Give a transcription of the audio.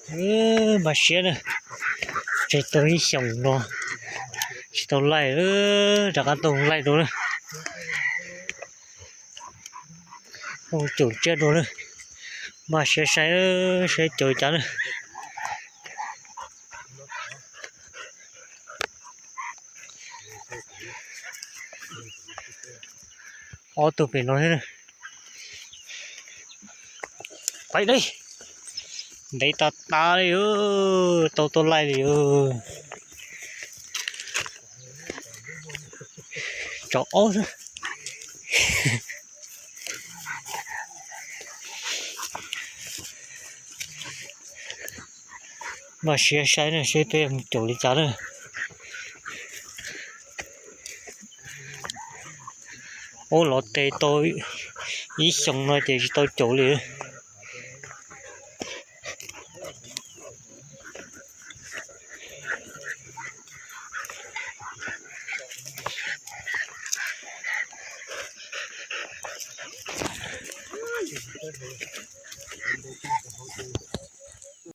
Npaj siab na, tseg tau ib xyoos no tsis tau laij, rov qab tau laij dua na. Ua caum tsiab dua na. Npaj siab saib, saib caum li cas na. Ob tug pem no thiab. Pais li, ntev tas tas li, tau tau laij li. Tsov ob xwb. Npaj siab saib na, saib peb mus caum li cas na. Ub, los tes tau ib xyoos no ces tsis tau caum li.